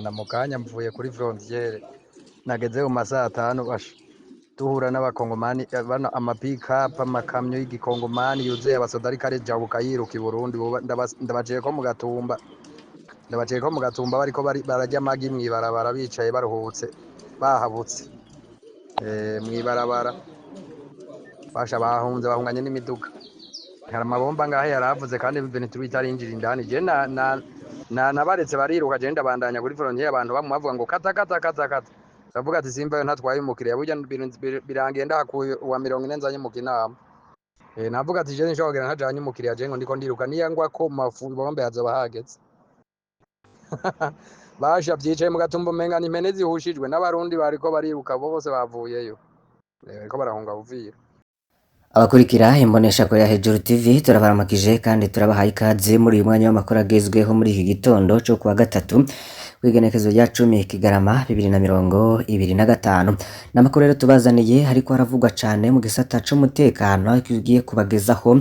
Ewana mu kanya mvuye kuri frontiere nageze mu masaha atanu basha duhura n'abakongomani bano amapikapu amakamyo y'igikongomani yuzuye abasoda ariko arejabuka yiruka i Burundi. Ndabaciyeko mu Gatumba, ndabaciyeko mu Gatumba bariko bararya amagi mw'ibarabara bicaye baruhutse bahabutse mw'ibarabara basha bahunze bahunganye n'imiduga. Hari amabomba ngahe yaravuze kandi Ventura itarinjira indani. Je na na na nabaretse bariruka, je ndabandanya kuri frontiere abantu bamwe bavuga ngo kata kata kata kata, ndavuga ati simba ntatwaye umukiriya burya birangiye ndahakuye uwa 40 nzanye mu kinama. Navuga ati je nshobora kugenda ntajanye umukiriya, je ngo ndiko ndiruka niyangwa ko mafu bombe hazoba hageze. Basha vyicaye mu Gatumba umenga ni impene zihushijwe n'abarundi bariko bariruka bose bavuyeyo. Bariko barahunga Uvira. Abakurikira imboneshakure ya Hejuru TV turabaramukije kandi turabahaye ikaze muri uyu mwanya w'amakuru agezweho muri iki gitondo co kuwa gatatu kw'igenekezo rya 10 Kigarama 2025. N'amakuru rero tubazaniye hariko haravugwa cane mu gisata c'umutekano, aho tugiye kubagezaho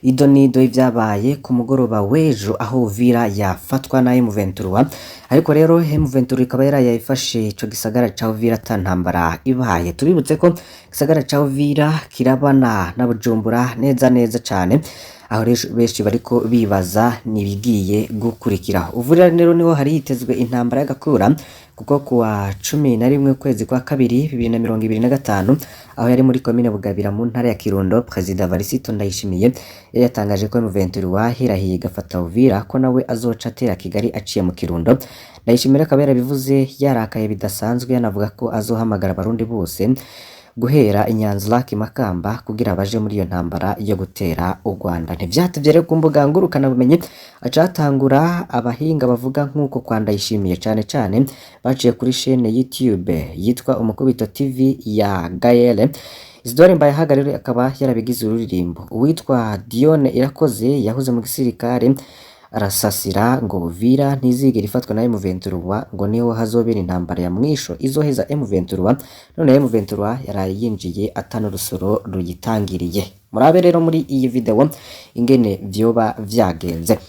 ido n'ido y'ivyabaye ku mugoroba w'ejo aho Uvira yafatwa na M23. Ariko rero M23 ikaba yaraye ifashe ico gisagara ca Uvira ata ntambara ibaye. Tubibutse ko igisagara ca Uvira kirabana na Bujumbura neza neza cane, aho rero benshi bariko bibaza nibigiye gukurikira. Uvira rero niho hari hitezwe intambara y'agakura, kuko kuwa 11 ukwezi kwa kabiri 2025 aho yari muri komine Bugabira mu ntara ya Kirundo, Perezida Varisito Ndayishimiye yari yatangaje ko M23 hirahiye igafata Uvira ko nawe azoca atera Kigali aciye mu Kirundo. Ndayishimiye akaba yarabivuze yarakaye bidasanzwe, yanavuga ko azohamagara abarundi bose guhera i Nyanza-Lac Makamba kugira baje muri iyo ntambara yo gutera u Rwanda. Ntivyatevye rero ku mbuga ngurukanabumenyi acatangura abahinga bavuga nk'uko kwa Ndayishimiye, cane cane baciye kuri chaîne YouTube yitwa Umukubito TV ya Gaël Isidore Mbayahaga rero akaba yarabigize ururirimbo. Uwitwa Dione Irakoze yahoze mu gisirikare arasasira ngo Uvira ntizigera ifatwa na M23, ngo niho hazobera intambara ya mwisho izoheza M23. None M23 yaraye yinjiye atana urusoro ruyitangiriye. Murabe rero muri iyi video ingene vyoba vyagenze.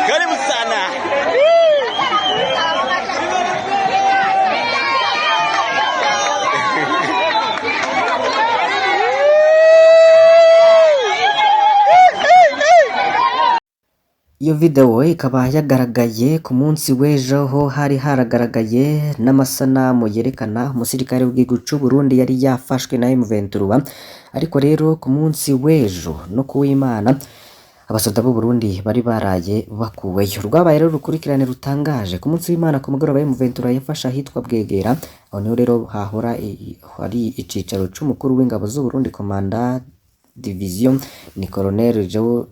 Karibu sana. Iyo video ikaba yagaragaye ku munsi w'ejo, ho hari haragaragaye n'amasanamu yerekana umusirikare w'igihugu c'u Burundi yari yafashwe na M23. Ariko rero ku munsi w'ejo no kuw'Imana abasoda b'u Burundi bari baraye bakuweyo. Rwabaye rero urukurikirane rutangaje. Ku munsi w'Imana ku mugoroba M23 yafashe ahitwa Bwegera, aho niho rero hahora hari icicaro c'umukuru w'ingabo z'u Burundi, komanda division ni Colonel Joe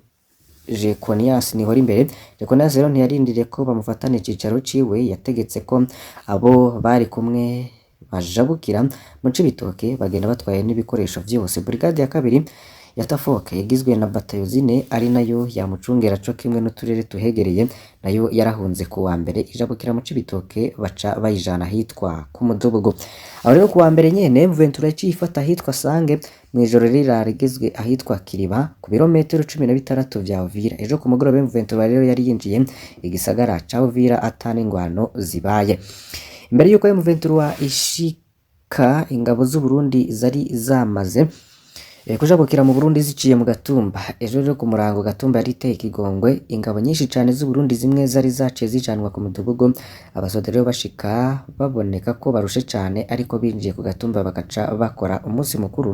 Jeconias Nihorimbere. Jeconias rero ntiyarindiriye ko bamufatana icicaro ciwe, yategetse ko abo bari kumwe bajabukira mu Cibitoke bagenda batwaye n'ibikoresho vyose. Brigade ya kabiri ya Tafoke igizwe na batayo zine ari nayo yamucungera co kimwe n'uturere tuhegereye, nayo yarahunze ku wa mbere ijabukira mu Cibitoke baca bayijana ahitwa ku Mudugugu. Aho rero ku wa mbere nyene M23 yaciye ifata ahitwa Sange mw'ijoro rirara rigezwe ahitwa Kiriba ku birometero 16 vya Uvira. Ejo ku mugoroba M23 rero yari yinjiye igisagara ca Uvira atana ingwano zibaye. Imbere yuko M23 ishika, ingabo z'u Burundi zari zamaze kujabukira mu Burundi ziciye mu Gatumba. Ejo rero ku murango Gatumba yari iteye ikigongwe, ingabo nyinshi cane z'u Burundi zimwe zari zaciye zijanwa ku mudugugu. Abasoda rero bashika baboneka ko barushe cane, ariko binjiye ku Gatumba bagaca bakora umunsi mukuru.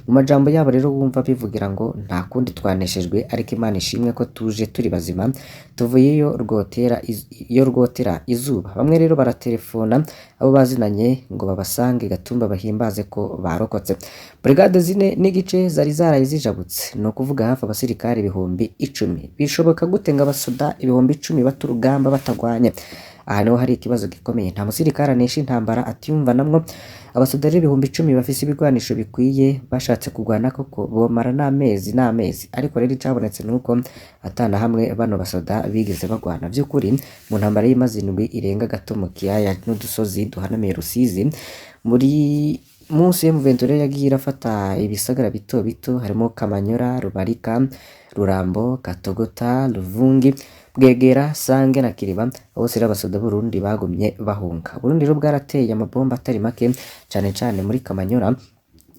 Mu majambo yabo rero wumva bivugira ngo nta kundi twaneshejwe, ariko Imana ishimwe ko tuje turi bazima, tuvuye iyo rwotera izuba. Bamwe rero baratelefona abo bazinanye ngo babasange Gatumba bahimbaze ko barokotse. Brigade zine n'igice zari zaraye zijabutse, ni ukuvuga hafi abasirikare 10,000. Bishoboka gute ngo abasoda 10,000 bata urugamba batagwanye? Aha niho hari ikibazo gikomeye. Nta musirikare anesha intambara atiyumvanamwo Abasoda rero 10.000 bafise ibigwanisho bikwiye bashatse kugwana koko bomara n'amezi n'amezi, ariko rero icabonetse nuko atana hamwe bano basoda bigeze bagwana vy'ukuri mu ntambara y'imaze indwi irenga gato mu kiyaya n'udusozi duhanamiye Rusizi. Muri munsi M23 yagiye irafata ibisagara bito bito harimo Kamanyora, Rubarika, Rurambo, Katogota, Ruvungi, Bwegera, Sange na Kiriba. Bose rero abasoda b'Uburundi bagumye bahunga. Uburundi rero bwarateye amabomba atari make cane cane muri Kamanyora.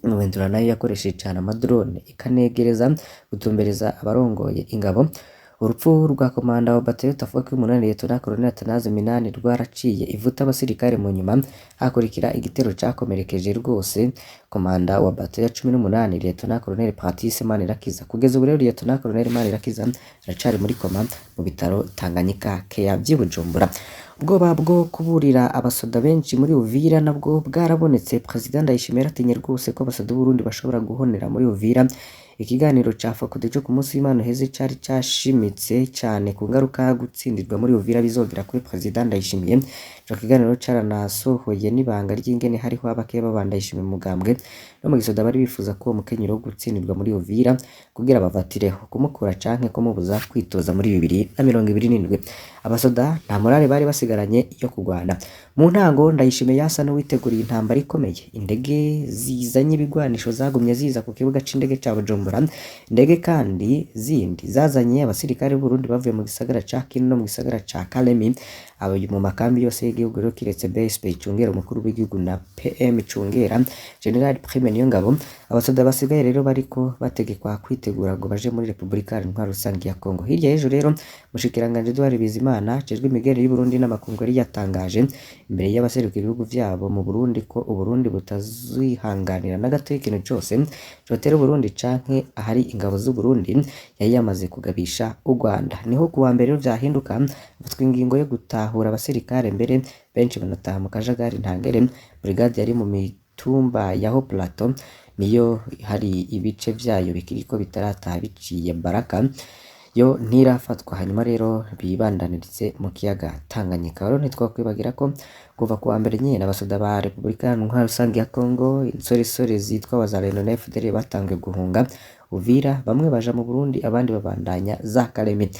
M23 nayo yakoresheje cane amadrone ikanegereza gutumbereza abarongoye ingabo. Urupfu rwa komanda wa batayo Tafuka y'umunani Liyetona Koloneli Atanaze Minani rwaraciye ivuta abasirikare, mu nyuma hakurikira igitero cakomerekeje rwose komanda wa batayo ya 18 Liyetona Koloneli Patrice Manirakiza. Kugeza ubu rero Liyetona Koloneli Manirakiza aracari muri koma mu bitaro Tanganyika Care vy'i Bujumbura. Ubwoba bwo kuburira abasoda benshi muri Uvira nabwo bwarabonetse. Perezida Ndayishimiye yaratinye rwose ko abasoda b'Uburundi bashobora guhonera muri Uvira. Ikiganiro ca Fakude co ku munsi w'Imana uheze cari cashimitse cane ku ngaruka gutsindirwa muri Uvira bizogira kuri Perezida Ndayishimiye. Ico kiganiro caranasohoye n'ibanga ry'ingene hariho abakeba ba Ndayishimiye mu mugambwe no mu gisoda bari bifuza ko uwo mukenyero wo gutsindirwa muri Uvira kugira bavatireho kumukura canke kumubuza kwitoza muri 2027. Abasoda nta morale bari basigaranye yo kugwana. Mu ntango Ndayishimiye yasa n'uwiteguriye intambara ikomeye. Indege zizanye ibigwanisho zagumye ziza ku kibuga c'indege ca Bujumbura. Indege kandi zindi zazanye abasirikare b'Uburundi bavuye mu gisagara ca Kindu no mu gisagara ca Kalemi. Abo mu makambi yose y'igihugu rero kiretse BSP icungera umukuru w'igihugu na PM icungera General Prime Niyongabo. Abasoda basigaye rero bariko bategekwa kwitegura ngo baje muri Repubulika Iharanira Rusangi ya Kongo. Hirya y'ejo rero Umushikiranganji Edouard Bizimana ajejwe imigenderanire y'Uburundi n'amakungu yari yatangaje imbere y'abaseruka ibihugu vyabo mu Burundi ko Uburundi butazihanganira na gato ikintu cose cotera Uburundi canke ahari ingabo z'Uburundi yari yamaze kugabisha u Rwanda. Niho kuwa mbere rero vyahinduka hafatwa ingingo yo gutahura abasirikare, mbere benshi banataha mu kajagari ntangere. Brigade yari mu mitumba ya Haut Plateau niyo hari ibice vyayo bikiriko bitarataha biciye Baraka yo ntirafatwa, hanyuma rero bibandaniritse mu kiyaga Tanganyika. Rero ntitwakwibagira ko kuva kuwa mbere nyene abasoda ba Repubulika Iharanira Rusangi ya Kongo, insoresore zitwa Wazalendo na FDL batanguye guhunga Uvira, bamwe baja mu Burundi abandi babandanya za Kalemi.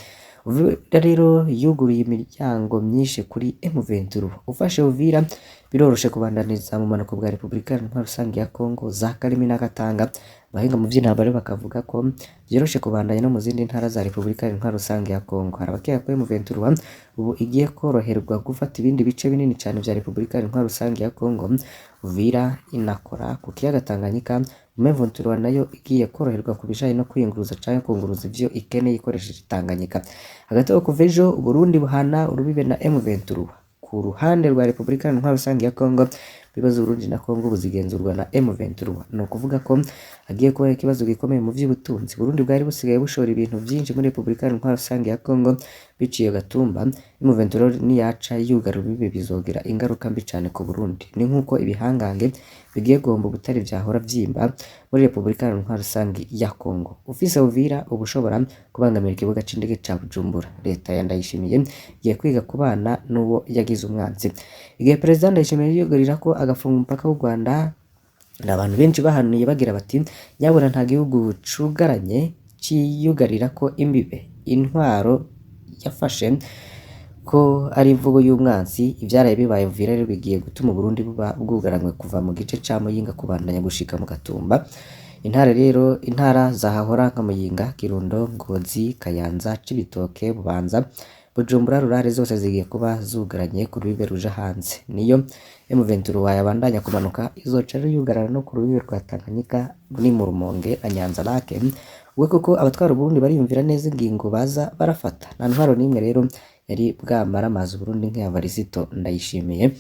Uvira rero yuguruye imiryango myinshi kuri M23. Ufashe Uvira biroroshe kubandaniriza mu manuko bwa Repubulika Iharanira Rusangi ya Kongo, za Kalemi na Katanga. Abahinga mu vy'intambara rero bakavuga ko vyoroshe kubandanya no mu zindi ntara za Repubulika Iharanira Rusangi ya Kongo. Hari abakeka ko M23 ubu igiye koroherwa gufata ibindi bice binini cane vya Repubulika Iharanira Rusangi ya Kongo. Uvira inakora ku kiyaga Tanganyika. M23 nayo igiye koroherwa ku bijanye no kwiyunguruza canke kunguruza ivyo ikeneye ikoresheje Tanganyika. Hagati aho kuva ejo Uburundi buhana urubibe na M23 ku ruhande rwa Repubulika Iharanira Rusangi ya Kongo. Ibibazo Burundi na Kongo buzigenzurwa na M23. Ni ukuvuga ko hagiye kuba ikibazo gikomeye mu vy'ubutunzi. Burundi bwari busigaye bushora ibintu vyinshi muri Repubulika Iharanira Rusangi ya Kongo biciye Gatumba. M23 niyaca yugara urubibe bizogira ingaruka mbi cane ku Burundi. Ni nkuko ibihangange bigiye guhomba ubutare vyahora vyimba muri Repubulika Iharanira Rusangi ya Kongo. Ufise Uvira uba ushobora kubangamira ikibuga c'indege ca Bujumbura. Leta ya Ndayishimiye igiye kwiga kubana n'uwo yagize umwanzi. Igihe Perezida Ndayishimiye yiyugarira ko agafunga umupaka w'u Rwanda, abantu benshi bahanuye bagira bati nyabuna nta gihugu cugaranye ciyugarira ko imbibe. Intwaro yafashe ko ari imvugo y'umwansi. Ivyaraye bibaye Uvira rero bigiye gutuma Uburundi buba bwugaranywe kuva mu gice ca Muyinga kubandanya gushika mu Gatumba. Intara rero intara zahahora nka Muyinga, Kirundo, Ngozi, Kayanza, Cibitoke, Bubanza, Bujumbura rurare zose zigiye kuba zugaranye ku rubibe ruja hanze. Niyo M23 yabandanya kumanuka izoca rero yugarana no ku rubibe rwa Tanganyika ni mu Rumonge na Nyanza Lake. We kuko abatwara Uburundi bariyumvira neza ingingo baza barafata. Nta ntwaro n'imwe rero yari bwamaramaza Uburundi nk'iya Varisito Ndayishimiye.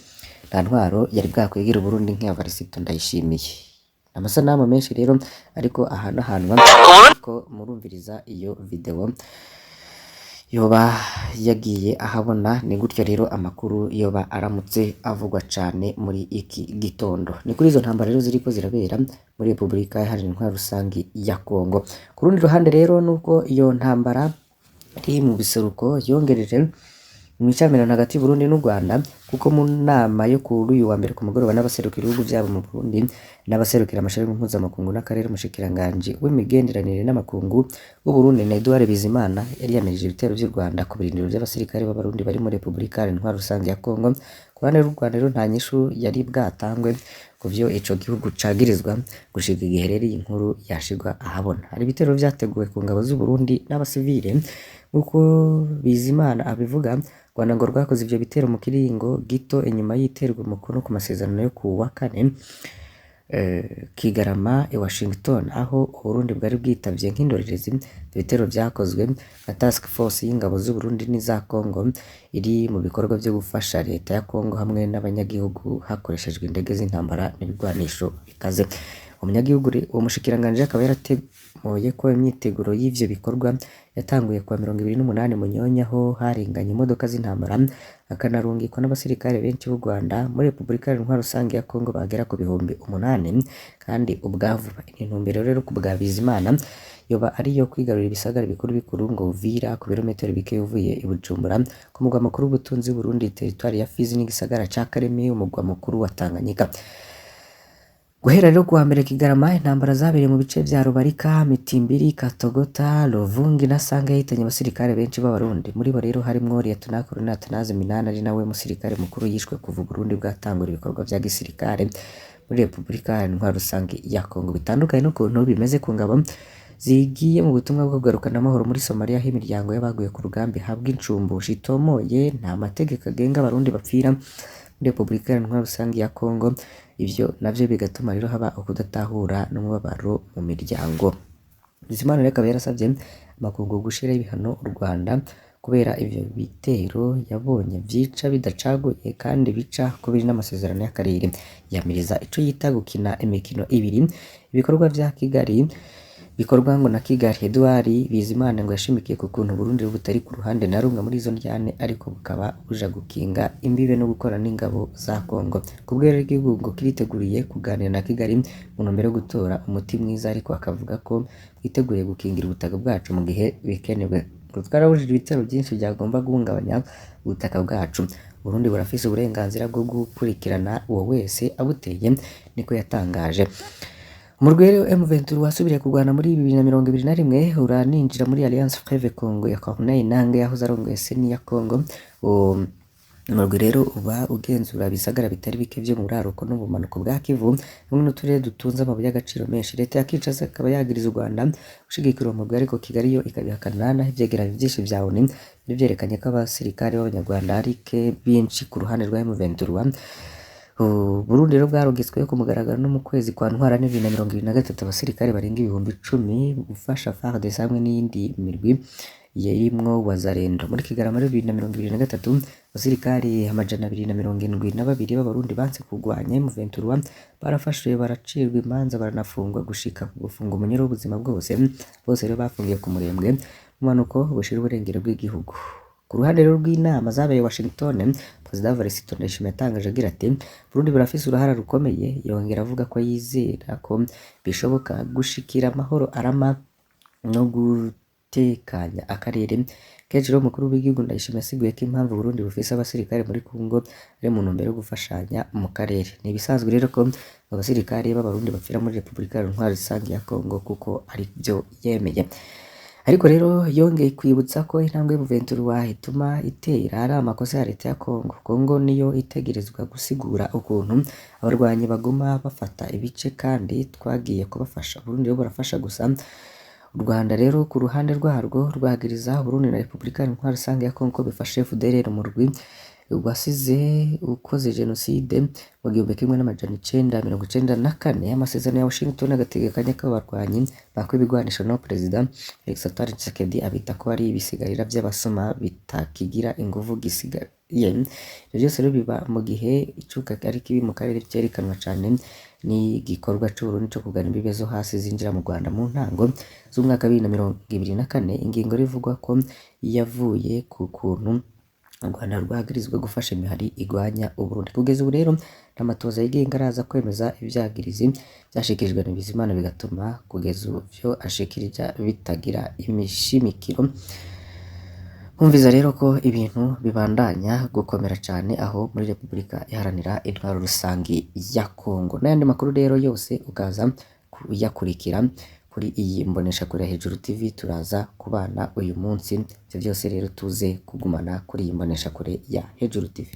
Nta ntwaro yari bwakwigira Uburundi nk'iya Varisito Ndayishimiye. Amasanamu menshi rero ariko ahanahanwa, ariko murumviriza iyo video yoba yagiye ahabona. Ni gutyo rero amakuru yoba aramutse avugwa cane muri iki gitondo. Ni kuri izo ntambara rero ziriko zirabera muri Repubulika Iharanira Intwaro Rusangi ya Kongo. Ku rundi ruhande rero nuko iyo ntambara iri mu biseruko yongereje Imicamirano hagati y'Uburundi n'u Rwanda, kuko mu nama yo kuri uyu wa mbere ku mugoroba n'abaserukira ibihugu vyabo mu Burundi n'abaserukira amashirahamwe mpuzamakungu n'akarere, umushikiranganji w'imigenderanire n'amakungu w'Uburundi na Edouard Bizimana yari yamirije ibitero vy'u Rwanda ku birindiro vy'abasirikare b'Abarundi bari muri Republika Iharanira Intwaro Rusange ya Kongo. Ku ruhande rw'u Rwanda rero nta nyishu yari bwatangwe ku vyo ico gihugu cagirizwa gushika igihe rero iyi nkuru yashirwa ahabona. Hari ibitero vyateguwe ku ngabo z'Uburundi n'abasivile, nk'uko Bizimana abivuga. Rwanda ngo rwakoze ivyo bitero mu kiringo gito inyuma y'iterwa umukono ku masezerano yo ku wa kane Kigarama i Washington, aho Uburundi bwari bwitavye nk'indorerezi. Ibitero vyakozwe na task force y'ingabo z'Uburundi n'iza Congo iri mu bikorwa vyo gufasha leta ya Congo hamwe n'abanyagihugu hakoreshejwe indege z'intambara n'ibigwanisho bikaze. Umunyagihugu, uwo mushikiranganji akaba yarateguye ko imyiteguro y'ivyo bikorwa yatanguye kuwa 28 Munyonyo, aho harenganye imodoka z'intambara hakanarungikwa n'abasirikare benshi b'u Rwanda muri Republika Iharanira Rusange ya Congo bagera ku 8000, kandi ubwavuba. Intumbero rero ku bwa Bizimana yoba ari iyo kwigarurira ibisagara bikuru bikuru ngo Uvira, ku birometero bike uvuye i Bujumbura, ku mugwa mukuru w'ubutunzi w'Uburundi, teritwari ya Fizi, n'igisagara ca Kalemi, umugwa mukuru wa Tanganyika. Guhera rero kuwa mbere Kigarama, intambara zabereye mu bice vya Rubarika, Mitimbiri, Katogota, Luvungi na Sange yahitanye abasirikare benshi b'Abarundi. Muri bo rero harimwo Lieutenant Colonel Athanase Minani, ari nawe musirikare mukuru yishwe kuva Uburundi bwatangura ibikorwa vya gisirikare muri Republika Iharanira Rusange ya Kongo. Bitandukanye n'ukuntu bimeze ku ngabo zigiye mu butumwa bwo kugarukana amahoro muri Somalia, aho imiryango y'abaguye ku rugamba ihabwa incumbusho itomoye, nta mategeko agenga Abarundi bapfira muri Republika Iharanira Rusange ya Kongo. Ivyo navyo bigatuma rero haba ukudatahura n'umubabaro mu miryango. Bizimana rero akaba yarasavye amakungu gushiraho ibihano u Rwanda kubera ivyo bitero yabonye vyica bidacaguye kandi bica kubiri n'amasezerano y'akarere. Yamiriza ico yita gukina imikino ibiri ibikorwa vya Kigali bikorwa ngo na Kigali. Edouard Bizimana ngo yashimikiye ku kuntu Burundi butari ku ruhande na rumwe muri izo ndyane, ariko bukaba buja gukinga imbibe no gukorana n'ingabo za Kongo. Kubwo rero igihugu ngo kiriteguriye kuganira na Kigali mu ntumbero yo gutora umuti mwiza, ariko akavuga ko bwiteguriye gukingira ubutaka bwacu mu gihe bikenewe. Ngo twarabujije ibitero byinshi byagomba guhungabanya ubutaka bwacu. Burundi burafise uburenganzira bwo gukurikirana uwo wese abuteye, niko yatangaje. Umurwi rero M23 wasubiriye kurwana muri 2021 uraninjira muri Alliance Fleuve Congo ya Corneille Nangaa yahoze arongoye Seni ya Congo. Uwo umurwi rero uba ugenzura ibisagara bitari bike vyo mu buraruko n'ubumanuko bwa Kivu hamwe n'uturere dutunze amabuye y'agaciro menshi. Leta ya Kinshasa ikaba yagiriza u Rwanda gushigikira uwo murwi, ariko Kigali yo ikabihakana, naho ivyegeranyo vyinshi vya ONU biri vyerekanye ko abasirikare b'Abanyarwanda ari ke benshi ku ruhande rwa M23. Burundi rero bwarungitsweyo ku mugaragaro no mu kwezi kwa Ntwarante 2023 abasirikare barenga 10,000 gufasha FARDC hamwe n'iyindi mirwi yarimwo Wazalendo. Muri Kigarama rero 2023 abasirikare 272 b'Abarundi banse kurwanya M23 barafashwe, baracirwa imanza, baranafungwa gushika ku gufunga umunyoro w'ubuzima bwose. Bose rero bafungiye ku Murembwe mu mpanuko bushira uburengero bw'igihugu. Ku ruhande rero rw'inama zabereye Washington, Perezida Evariste Ndayishimiye yatangaje agira ati: "Burundi burafise uruhara rukomeye." Yongera avuga ko yizera ko bishoboka gushikira amahoro arama no gutekanya akarere. Kenshi rero umukuru w'igihugu Ndayishimiye yasiguye ko impamvu Burundi bufise abasirikare muri Congo ari mu ntumbero yo gufashanya mu karere. Ni ibisanzwe rero ko abasirikare b'Abarundi bapfira muri Republika Iharanira Rusange ya Congo, kuko ari byo yemeye. Ariko rero yongeye kwibutsa ko intambwe y'M23 ituma itera ari amakosa ya leta ya Congo. Congo niyo itegerezwa gusigura ukuntu abarwanyi baguma bafata ibice kandi twagiye kubafasha. Burundi rero burafasha gusa. U Rwanda rero ku ruhande rwarwo rwagiriza Burundi na Republika Iharanira Rusange ya Congo ko bifashe FDLR, umurwi wasize ukoze jenoside mu 1994. Amasezerano ya Washington agategekanya ko abarwanyi bakwa ibigwanisho, no Perezida Felix Antoine Tshisekedi abita ko ari ibisigarira vy'abasuma bitakigira inguvu gisigaye. Ivyo vyose rero biba mu gihe icuka ari kibi mu karere, vyerekanwa cane n'igikorwa c'Uburundi co kugana imbibe zo hasi zinjira mu Rwanda mu ntango z'umwaka 2024. Ingingo rivugwa ko yavuye ku kuntu u Rwanda rwagirizwa gufasha imihari igwanya Uburundi. Kugeza ubu rero nta matoza yigenga araza kwemeza ivyagirizi vyashikirijwe na Bizimana, bigatuma kugeza ubu vyo ashikirija bitagira imishimikiro. Humviza rero ko ibintu bibandanya gukomera cane aho muri Repubulika Iharanira Intwaro Rusangi ya Kongo. N'ayandi makuru rero yose ukaza kuyakurikira kuri iyi mboneshakure ya Hejuru TV, turaza kubana uyu munsi. Ivyo vyose rero tuze kugumana kuri iyi mboneshakure ya Hejuru TV.